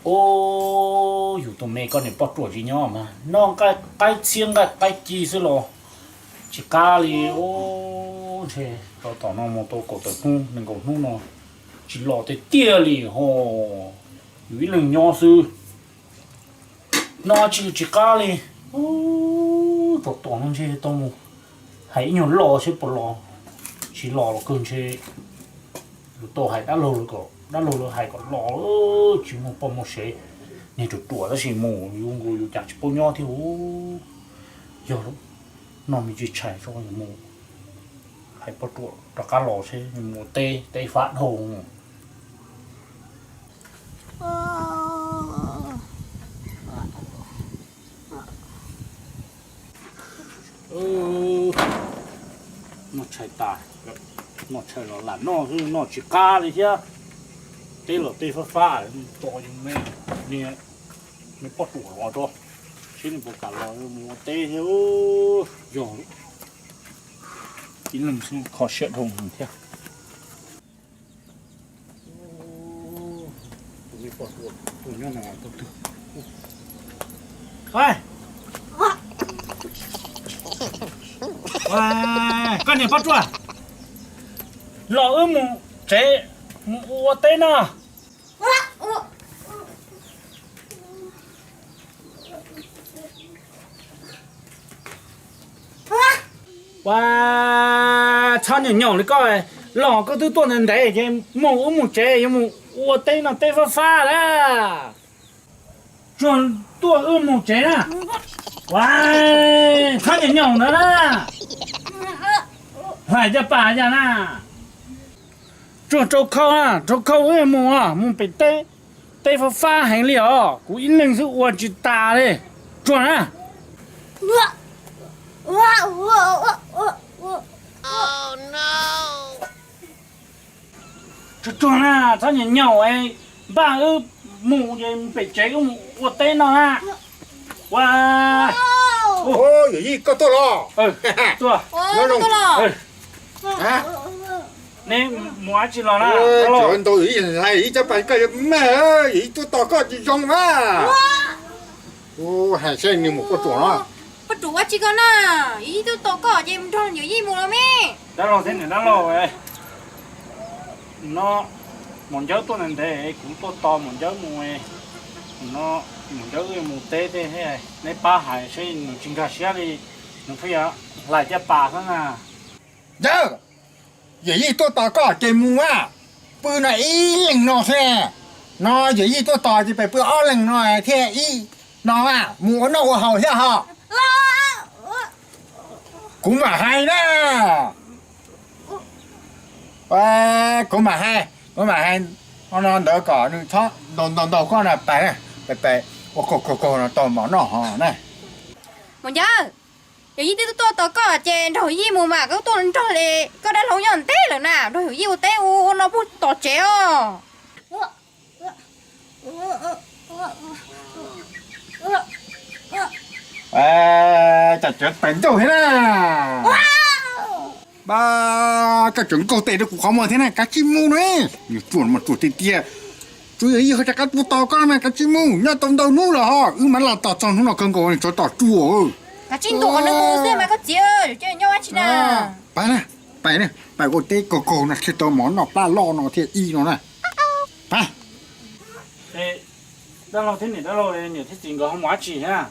Ub, yus tus me koj niam poj ruam tsis nyob mas noj nqaij qaib txhiab nqaij qaib ci xwb los tsis qab li. Ub, ntshe rau tom no mus tau kaum tawm hnub nees nkaum hnub no tsis los tiag tiag li ho. Yus ib leeg nyob xwb, noj tsis tsis qab li. Ub, tom tom no ntshe tau mus hais ib nyuag loj seb puas los, tsis los los kawg ntshe yus tau hais dab laug lawv kom, dab laug lawv hais kom los, tsis muaj poj muaj sev, niag ruam ruam tab sis mus yus nkaus yus cas tsis paub nyob thiab. Ub, yog lawm, noj me ntsis tshais tso mus hais poj ruam rov qab los seb mus ua teb, teb fab dhau. Noj tshais tas, noj tshais los lam noj xwb, noj tsis qab li thiab. Teb los teb fab fab, tos yus me, niag me poj ruam los tso, seb nws puas kam los mus ua teb thiab. Yog ib leeg xwb kho siab dhau thiab. Koj niam poj ruam, los wb mus tsev, mus ua teb no. Ua, txhob nyaum nyaum li koj, los koj twb tuaj ntev ntev ces mus wb mus tsev, yuav mus ua teb no teb fab fab lawm. Tsuag tuaj wb mus tsev na. Ua, txhob nyaum nyaum ntawd na. Hlais caj pas yog na. Tsuag rau khau, rau khau wb mus, mus pem teb, teb fab fab heev li os, kuv ib leeg xwb ua tsis tas li. Tsuag na. Tsuag tsuag na, txhob nyaum nyaum, npaj wb mus ces pem tsev wb mus ua teb no na. Ua, yawm yij koj tuaj los? Tuaj. Neb mus dab tsi los na? Ntau yawm yij hlais ib caj pas koj yuav mag, yawm yij tuaj tos koj tsis zoo na. Hais seb nws mus poj ruam no. Poj ruam ua tsi koj na, yawm yij tuaj tos koj ces mus nrog yawm yij mus los me. Dab laug thiab niam dab laug, no Maum Ncawb tuaj ntev ntev, kuv tuaj tos Maum Ncawb mus no, Maum Ncawb wb mus teb tej, neb pab hais seb nws tsis nkag siab li, nws pheej yuav hlais caj pas xwb na. Ncawb, yawm yij tuaj tos koj ces mus a, pw no ib leeg no xwb. No yawm yij tuaj tos ces peb pw ob leeg no thiaj ib no a, mus ua noj ua haus thiab ho. Kuv mam hais na. Kuv mam hais, kuv mam hais no ntawd kom nws txhob ntaus ntaus koj na, pais, pais ua kaug kaug kaug no tau mov noj ho na. Maum Ncawb, yawm yij twb tuaj tos koj ces nrog yij mus mas, koj tuaj nrog li koj dab laug nyob ntev lawm na, nrog yawm yij ua teb ua no puag tom tsev os. Cas cov tais ntsuj thiab na. Koj tseem nkaug tes rau kuv qhov muag thiab na, kav tsij mus na. Nws ruam mas ruam tiag tiag. Tsuas yawm yij ho rov qab tuaj tos koj mas kav tsij mus, nyob tau ntau hnub lawm ho, wb mam los tos txog hnub no kawg nkaus nws tsuas tos tsuag. Kav tsij ntuas nws mus xwb mas koj txiv, nyob ua tsi na. Pais na, pais na, pais ua teb kaug kaug no thiaj tau mov noj plab loj no thiaj ib no na. Pais. Dab laug thiab niam dab laug, niam thiab txiv nkawd ho mus dab tsi thiab?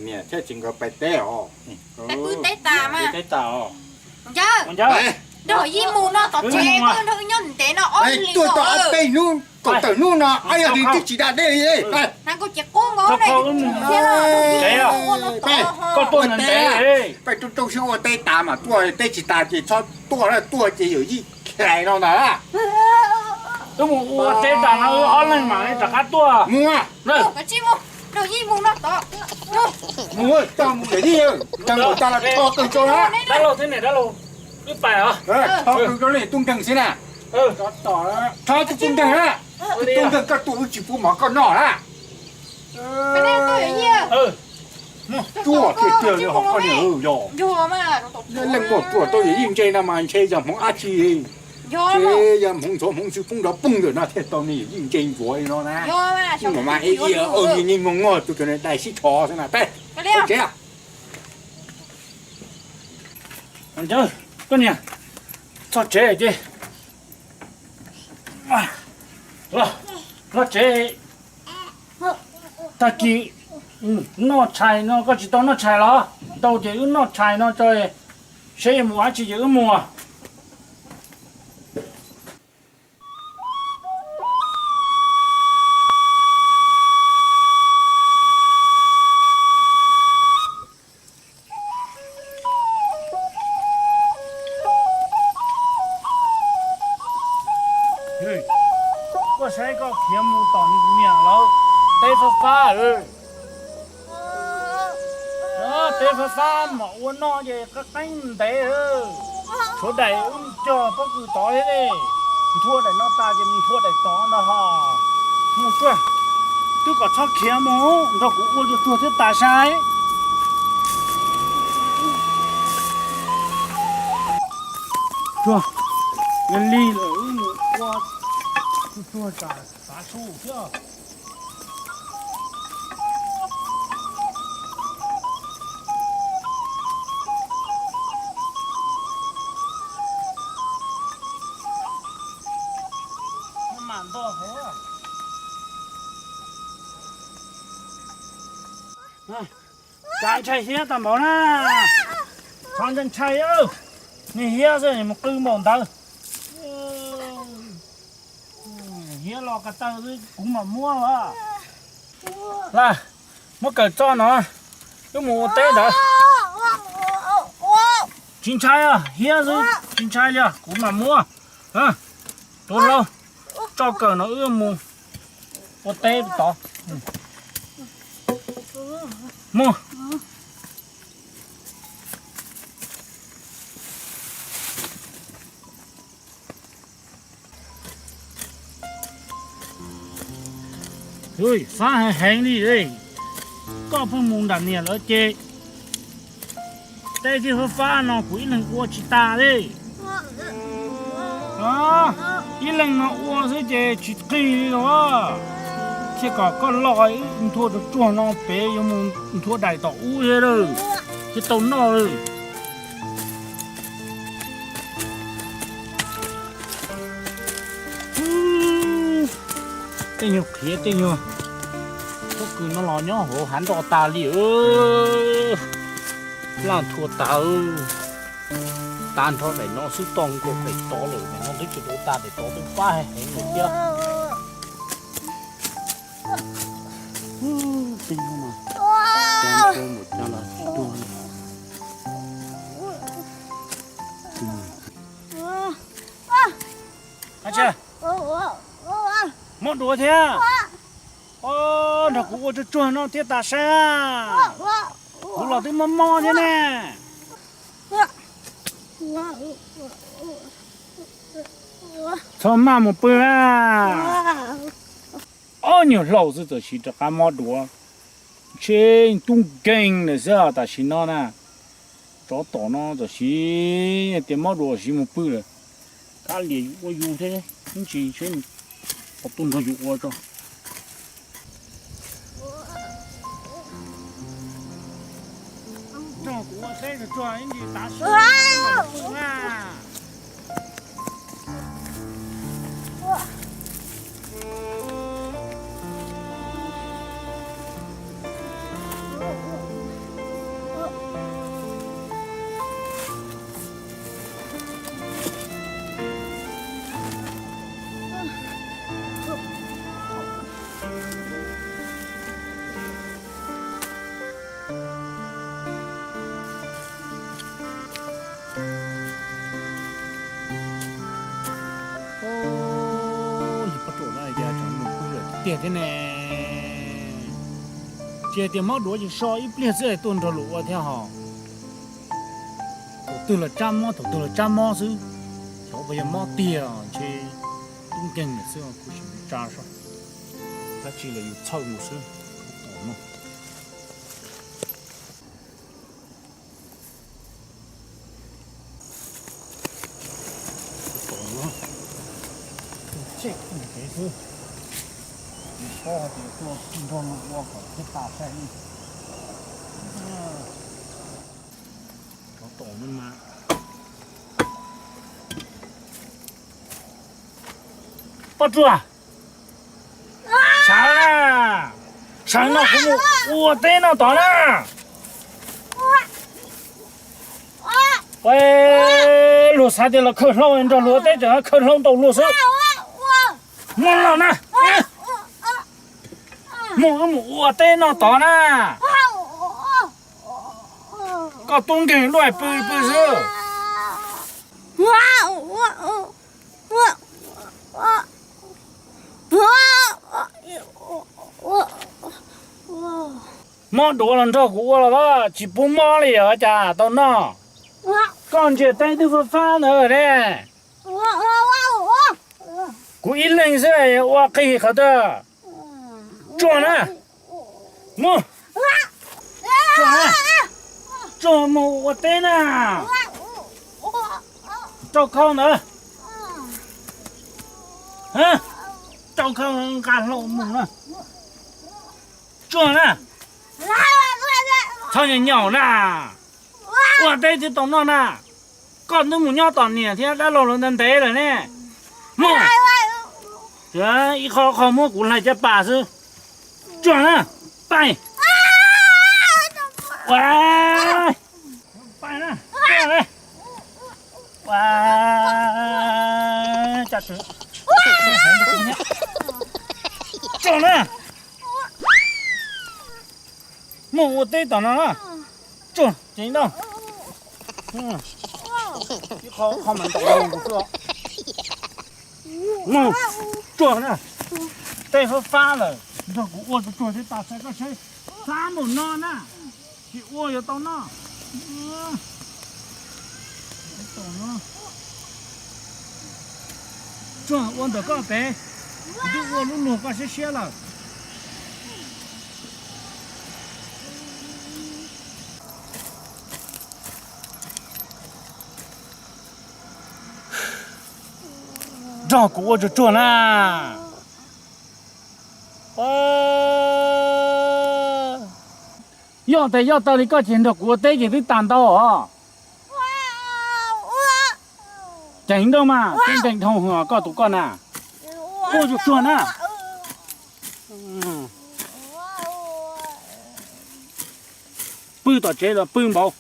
Niam thiab txiv nkawd pais teb os. Peb pw teb tas mas. Pw teb tas os. Mus ncaws. Mus ncaws. Nrog yij mus no tom tsev, nrog wb nyob ntev no ob hlis tuaj tau ob peb hnub, kaum tawm hnub no ob yog li twb tsis da dej li. Hnav nkaus ces qub nkaus ne. Koj tuaj ntev, peb rau rau siab ua teb tas mas tuaj, teb tsis tas ces txhob tuaj, tuaj ces yawm yij khlais no ntag. Wb mus ua teb tas no wb ob leeg mam li rov qab tuaj. Mus. Mus, coj mus yawm yij, coj mus tas los tho kawg tso na. Dab laug thiab niam dab laug, wb pais os. Tho kawg tso ne, tub nkeeg xwb na. Tho tub nkeeg na. Tub nkeeg koj tuaj wb tsis pub mov koj noj na. Tuaj tiag tiag li ho koj niam, yog leej muaj ruam tau yawm yij ntse no mas ntshe yog hmoov dab tsi. Ces yog hmoov ntxhuav hmoov xwb poob nrov poob ntawm no thiaj tau nej yeej ntse ntxuav li no na. Ua mas ib ua ib moo ngog tus dais sib thov xwb na. Peb tsev. Koj niam, txog tsev ces los tsev. Tag kis noj tshais no, koj tsis tau noj tshais los? Tau ces wb noj tshais no tso, seb yuav mus dab tsi ces wb mus. Koj saib koj khiav mus tom niam lawv teb fab fab. Teb fab fab mas ua noj ces qeeb qeeb ntev. Tshuav daim wb cog pob kws tod thiab ne. Nthua daim no tas ces mus nthua daim tod ntag ho. Mus tsuag, twb kom txhob khiav mus, nrog kuv ua tsuag tsuag thiab tas saib. Tsuag, yog li lawm wb mus ua tsuag tsuag tas xav su thiab. Tsav ntshai hiab tag npaum na. Txhob ntshai ntshai, niag hiab xwb mus qw npaum ntawd. Hiab los ko taw xwb kuv mam muab os. Lawm, muab kawm txoj no, wb mus ua teb ntawd. Tsis ntshai, hiab xwb tsis ntshai li os, kuv mam muab. Tus hlau, tso kawm no wb mus ua teb tod. Mus. Fab heev heev li, koj pheej mus nram niam lawv ces teb thiab fab fab no kuv ib leeg ua tsis tas li. Ib leeg no ua xwb ces tsis qig li los. Thiaj kom koj los nthua tsuag tsuag no pem yuav mus nthua daim tom ub thiab lawm, thiaj tau noj lawm. Tej nyuag qhiav tej nyuag pob kws no los nyob hauv hav nroj tas li. Laj nthua tas, tas nrho daim no xwb toj nkaus daim tod lawm, daim no twb tsis tau tas, daim tod twb fab heev lawm thiab. Tej nyuag mas, mus cas los tsis tuag li. Mob duav thiab. Nrog kuv ua tsuag tsuag no thiab tas saib. Kuv los twb mob mob thiab ne. Txhob maj mus pw na. Ob nyuag hlau xwb txawm siv rov qab mob duav. Ntshe tub nkeeg lawm xwb tam sim no na. Tsov tom no txawm siv tias mob duav siv mus pw lawm. Kav liam yus ua yus thiab, ib ntsis seb qhov twg nrog yus ua tso. Nrog kuv ua teb tsuag tsuag ib ntsis tav su na. Ub, yog poj ruam no cas tseem mus pw lawm tiag thiab ne. Tsis hais tias mob duav ces so ib pliag xwb es tuaj nrog luag ua thiab hos. Thaum twg los tsab mob, thaum twg los tsab mob xwb. Xyov puas yog mob tiag ntshe tub nkeeg lawm xwb, kuv sim tsa saib. Dab tsi los yus txhawj mus xwb. Tom no. Tom no. Xwb, tsis paub hais tias tuaj nrog luag ua kom thiaj tas saib li. Poj Tsuag, sawv, sawv no kuv mus ua teb no tod na. Luag xav tias los khaws hlau nrog luag ua teb, tseem khaws hlau ntaus luag xwb. Muab los na, mus wb mus ua teb no tod na. Koj tub nkeeg luaj pw pw xwb. Mob duav los nrog kuv ua los tsis pub mob li os, cas tau noj. Koj ntsia teb twb fab fab ntawd ne. Kuv ib leeg xwb ua qig qhov twg. Tsuag na, mus, tsuag, tsuag mus ua teb na. Rau khau ntawd, rau khau nqa hlau mus na. Tsuag na, txhob nyaum nyaum na, ua teb twb tau noj na. Koj twb mus nyob tom niam thiab dab laug lawv ntev ntev lawm ne. Mus, ib qho qho muab kuv hlais caj pas xwb. Tsuag na, pais, ua, pais na, tsuag na, ua, tsuag na. Mus ua teb tom no na. Tsuag, ceev daj. Ib qho qho mas ntaus kuv xwb. Mus, tsuag na. Teb fab fab lawm, nrog kuv ua tsuag tsuag thiab tas, koj saib, fab npaum no na, tsis ua yuav tau noj. Tsuag, ua ntawm koj pem, kuv twb ua lub luag koj siab siab lawm. Nrog kuv ua tsuag tsuag na. Yog tes yog taw li koj ces nrog kuv ua teb ces twb tas ntau os. Ceev nrog mas, ceev ceev dhau hwv koj tus koj na. Ua tsuag tsuag na. Pw tom tsev los pw npaum,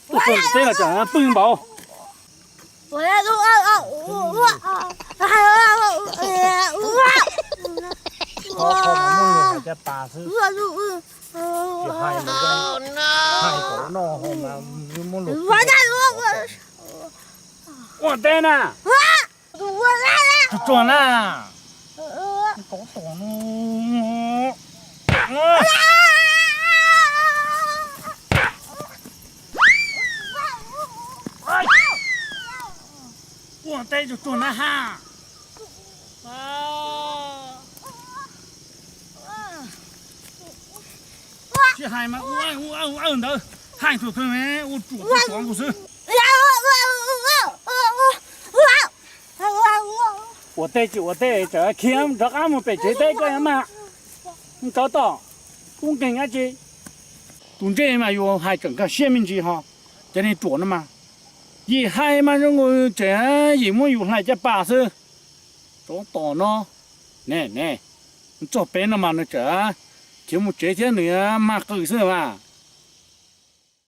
tuaj txog teb los tseem pw npaum. Qhov qhov mas muaj luag hais caj pas xwb. Tsis hais mas hais kom noj ho mas muaj luag. Ua teb na. Tsuag tsuag na. Kov tom no. Ua teb tsuag tsuag na ha. Tsis hais mas ua ua ua ntawd, hais tsuag tsuag ua ruam tsuag tsuag nkaus xwb. Ua teb tsis ua teb, tseem khiav rov qab mus pem tsev teb koj yuav mag. Tsov tom, kub nkeeg dab tsi. Tus ntsej mas yus hais tseem nkag siab me ntsis ho, cov neeg ruam no mas, yim hais mas zoo nkaus tseem yim muab yus hlais caj pas xwb. Tsov tom no, ne ne, txog peb no mas nws tseem khiav mus tsev thiab nws mag qw xwb mas.